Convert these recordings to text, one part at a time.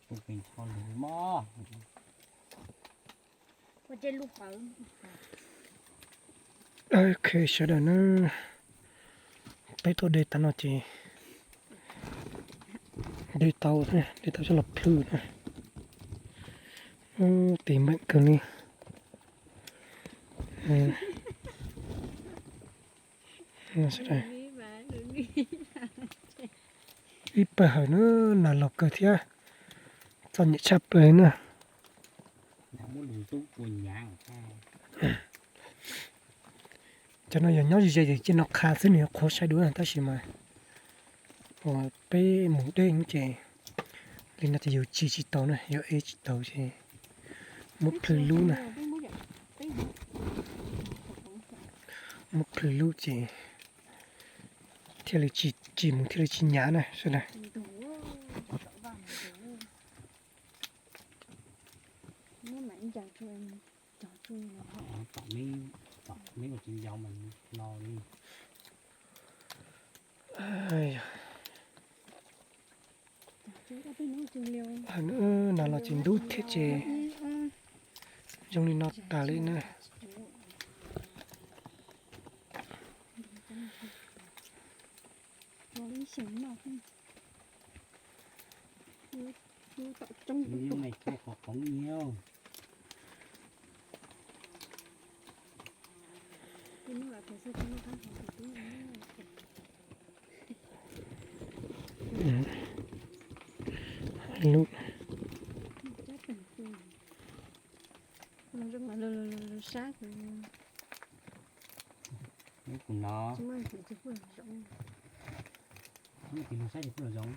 Ok, sawv daws na, peb tuaj de tas no ces de tau, de tau coj los plhws na. Ub, tis meem kawg li. Ib pawg hawm na, nas los kawg thiab, txom nyem tshaj plaws na. Cov no yog nyob ze ze ces cia no qha xwb nws yuav qhuav sai dua, tab sis mas uas peb mus deb ces li no ces yus tsim tsis tau na, yus ev tsis tau ces muab plhws lub na. Muab plhws lub ces thiaj li tsis, tsis mus thiaj li tsis hnyav na sawv daws. Nas los ces ntub thiab ces zoo li no tas li na. Ub, kuv no. Ub, kuv no saib ces kuj los zoo.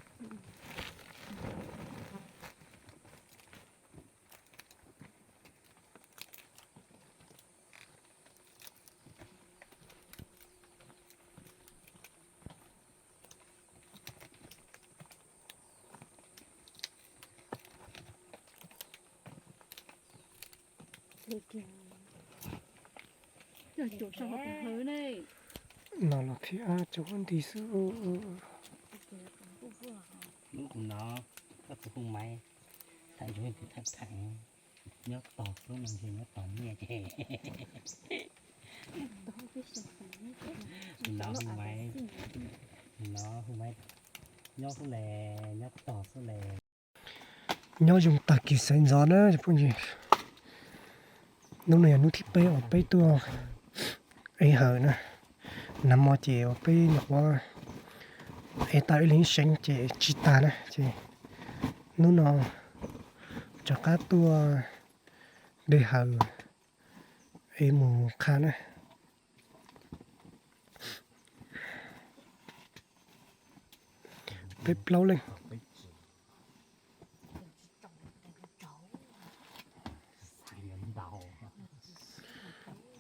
No los thiab, tsaus huab nti xwb. Ub, kuv no, koj tus hu maiv, tham ntsoov tus tham tham, nyob tos xwb no ntshe nyob tos nyiaj ces. No hu maiv, no hu maiv, nyob xwb le, nyob tos xwb le. Nyob zoo tag kis sawv ntxov na cov phooj ywg. Hnub no yog hnub thib peb uas peb tuaj ev hawm na. Nag hmo ces uas peb nyuam qhuav ev tau ib leeg ib seev ces tsis tas na ces hnub no rov qab tuaj de hawm ev mus qha na. Peb plaub leej,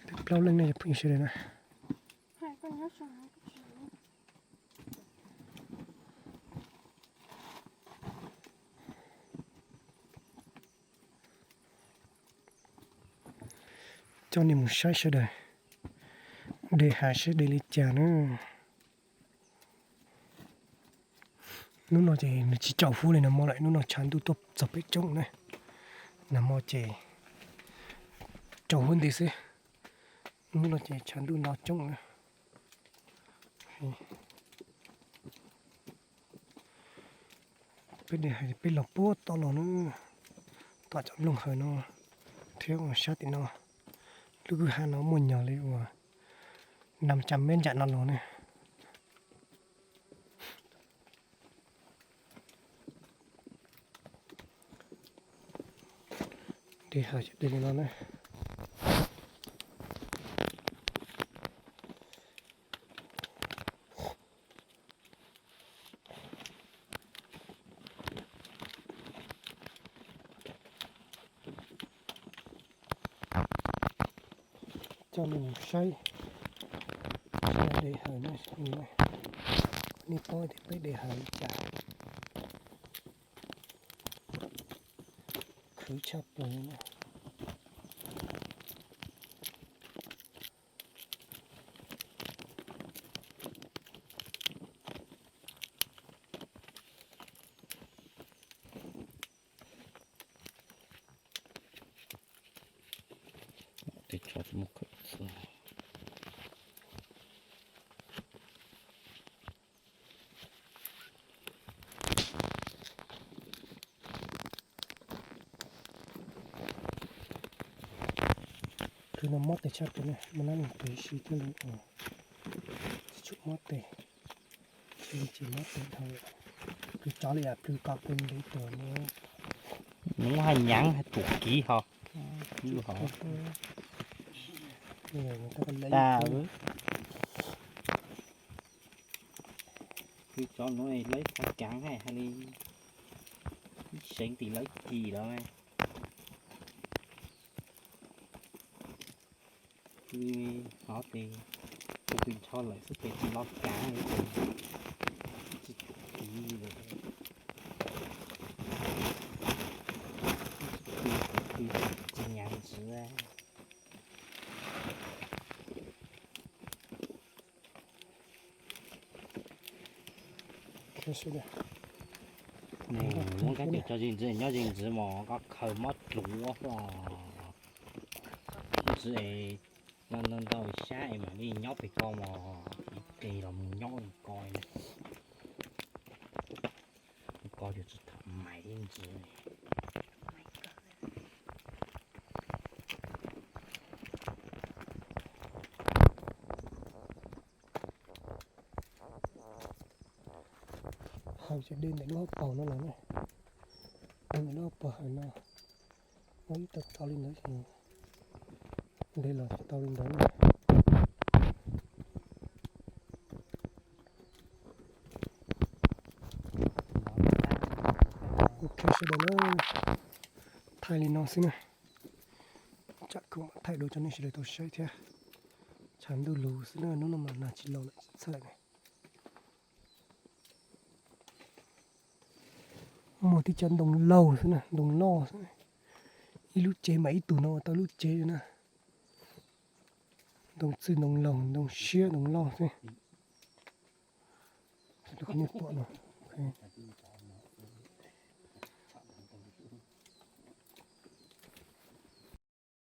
peb plaub leej ne cov phooj ywg sawv daws na. Coj nej mus saib sawv daws de hawm seb de li cas na. Hnub no ces nws tsis tsaus huab li nag hmo lawm, hnub no tshav ntuj tuaj txog pem roob na. Nag hmo ces tsaus huab nti xwb, hnub no ces tshav ntuj nto roob na. Peb de hawm peb los puag tom los na, tom cov nplooj hawm no thiab uas sab tim no, lub kwj ha no muaj nyog li uas năm trăm mét nram no los ne. De hawm de li no na. Coj nej mus saib de hawm na, nej paub tias peb de hawm li cas, khwv tshaj plaws na. No mob tes tshaj plaws ne, muaj nab noog tes si thiab li. Tsis tshua mob tes, tsis mob tes dhau. Plhws tsov li yam plhws ko pw ntev tuaj ne. Nws haj nyav haj tuam kiv ho. Tag, plhws tsov nuav lawv qhov kaav haj hais li ib seev tim lawv cim lawm. Hov tes kuv pw nrho lawm xwb tes tsis los kaav li, tsis tuam kiv li lawm. Tsis nyav ntxiv. Muab kab tias tso ze ntxiv, nyob ze ntxiv mas koj khaws mob dluav xwb os. Ntxiv es ntau ntau sab es mam li nyob pem ko mas ib tes los mus nyob ko na. Ko yus tsis tham mais ib ntxiv. Hawm ces de ntawm lub hauv paus no los ne, de ntawm lub hauv paus hawm no. Ua ib tau tau li ntawd, de los tsis tau li ntawd na. Ok sawv daws na, thaij li no xwb na. Tsam kuv mam thaij dua rau nej sawv daws tau saib thiab. Tshav ntuj lug xwb na, hnub no mas nag tsis los lawm txhawj ne. Muaj tib co ntoo laug xwb na, ntoo loj xwb. Ib lub tsev mas ib tug no ua tau lub tsev na. Ntoo txwj ntoo laug, ntoo siab ntoo loj xwb. Nej pom no,